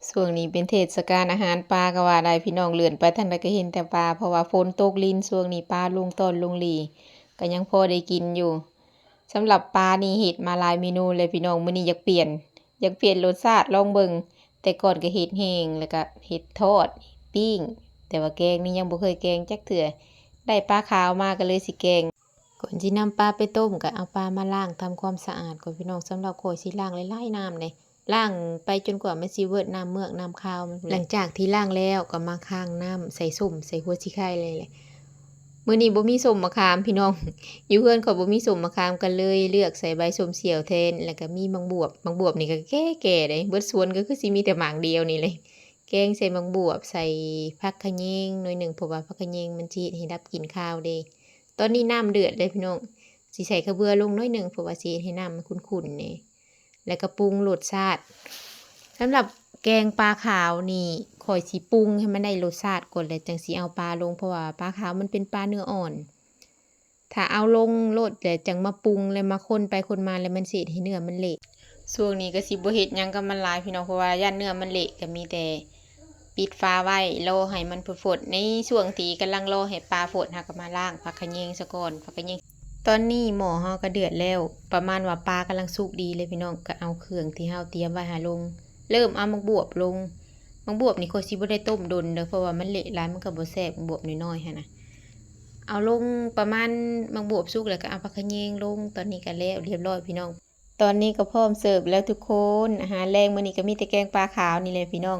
ຊ່ວງນີ້ເປັນເທດສະການອາຫານປາກໍວ່າໄດ້ພີ່ນ້ອງ, ເລື່ອນໄປທາງໃດກໍເຫັນແຕ່ປາ ເພາະວ່າຝົນຕົກລິນ ຊ່ວງນີ້ປາລົງຕອນລົງຫຼີ່ ກໍຍັງພໍໄດ້ກິນຢູ່. ສຳລັບປານີ້ເຮັດມາຫຼາຍເມນູແລ້ວພີ່ນ້ອງ, ມື້ນີ້ຢາກປ່ຽນ ຢາກປ່ຽນລົດຊາດລອງເບິ່ງ. ແຕ່ກ່ອນກໍເຮັດແຫ້ງ ແລ້ວກໍເຮັດທອດ ປີ້ງ, ແຕ່ວ່າແກງນີ້ຍັງບໍ່ເຄີຍແກງຈັກເທື່ອ, ໄດ້ປາຂາວມາກໍເລີຍຊິແກງ. ກ່ອນຊິນຳປາໄປຕົ້ມ ກໍເອົາປາມາລ້າງທຳຄວາມສະອາດກ່ອນພີ່ນ້ອງ. ສຳລັບຂ້ອຍຊິລ້າງຫຼາຍໆນ້ຳເດ້, ລ້າງໄປຈົນກວ່າມັນຊິເວີດນ້ຳເມືອກນ້ຳຄາວມັນ. ຫຼັງຈາກທີ່ລ້າງແລ້ວກໍມາຄ້າງນ້ຳໃສ່ສົ້ມໃສ່ຫົວສີໄຄເລີຍແຫຼະ. ມື້ນີ້ບໍ່ມີສົ້ມມະຂາມພີ່ນ້ອງ, ຢູ່ເຮືອນຂ້ອຍບໍ່ມີສົ້ມມະຂາມ ກໍເລີຍເລືອກໃສ່ໃບສົ້ມສ່ຽວແທນ, ແລ້ວກໍມີໝາກບວບ. ໝາກບວບນີ້ກໍແກ່ໆເດ້, ເບິດສວນກໍຄືຊິມີແຕ່ໝາກດຽວນີ້ແຫຼະ. ແກງໃສ່ໝາກບວບ ໃສ່ຜັກຂະແຍງໜ້ອຍໜຶ່ງ ເພາະວ່າຜັກຂະແຍງມັນຊິເຮັດໃຫ້ດັບກິ່ນຄາວເດ້. ຕອນນີ້ນ້ຳເດືອດແລ້ວພີ່ນ້ອງ, ຊິໃສ່ຂະເບືອລົງໜ້ອຍໜຶ່ງ ເພາະວ່າຊິເຮັດໃຫ້ນ້ຳມັນຂຸ້ນໆແດ່ ແລ້ວກໍປຸງລົດຊາດ. ສຳລັບແກງປາຂາວນີ້ ຂ້ອຍຊິປຸງໃຫ້ມັນໄດ້ລົດຊາດກ່ອນ ແລ້ວຈັ່ງຊິເອົາປາລົງ ເພາະວ່າປາຂາວມັນເປັນປາເນື້ອອ່ອນ. ຖ້າເອົາລົງໂລດ ແລ້ວຈັ່ງມາປຸງ ແລ້ວມາຄົນໄປຄົນມາ ແລ້ວມັນຊິເຮັດໃຫ້ເນື້ອມັນເລະ. ຊ່ວງນີ້ກໍຊິບໍ່ເຮັດຫຍັງກັບມັນຫຼາຍພີ່ນ້ອງ, ເພາະວ່າຢ້ານເນື້ອມັນເລະ, ກໍມີແຕ່ປິດຝາໄວ້ ລໍໃຫ້ມັນຟົດໆ. ໃນຊ່ວງທີ່ກຳລັງລໍໃຫ້ປາຟົດ ເຮົາກໍມາລ້າງຜັກຂະແຍງຊະກ່ອນ. ຜັກຂະແຍງ ຕອນນີ້ໝໍ້ເຮົາກໍເດືອດແລ້ວ, ປະມານວ່າປາກຳລັງສຸກດີເລີຍພີ່ນ້ອງ, ກໍເອົາເຄື່ອງທີ່ເຮົາຕຽມໄວ້ຫາລົງ. ເລີ່ມເອົາໝາກບວບລົງ. ໝາກບວບນີ້ຂ້ອຍຊິບໍ່ໄດ້ຕົ້ມດົນເດີ, ເພາະວ່າມັນເລະຫຼາຍ ມັນກໍບໍ່ແຊບ. ໝາກບວບນ້ອຍໆຫັ້ນນະ ເອົາລົງປະມານໝາກບວບສຸກ ແລ້ວກໍເອົາຜັກຂະແຍງລົງ. ຕອນນີ້ກໍແລ້ວຮຽບຮ້ອຍພີ່ນ້ອງ. ຕອນນີ້ກໍພ້ອມເສີບແລ້ວທຸກຄົນ. ອາຫານແລງມື້ນີ້ກໍມີແຕ່ແກງປາຂາວນີ້ແຫຼະພີ່ນ້ອງ.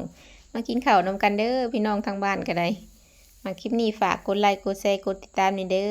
ມາກິນເຂົ້ານຳກັນເດີພີ່ນ້ອງທາງບ້ານກໍໄດ້. ມັກຄລິບນີ້ຝາກກົດໄລ ກົດແຊ ກົດຕິດຕາມແດ່ເດີ.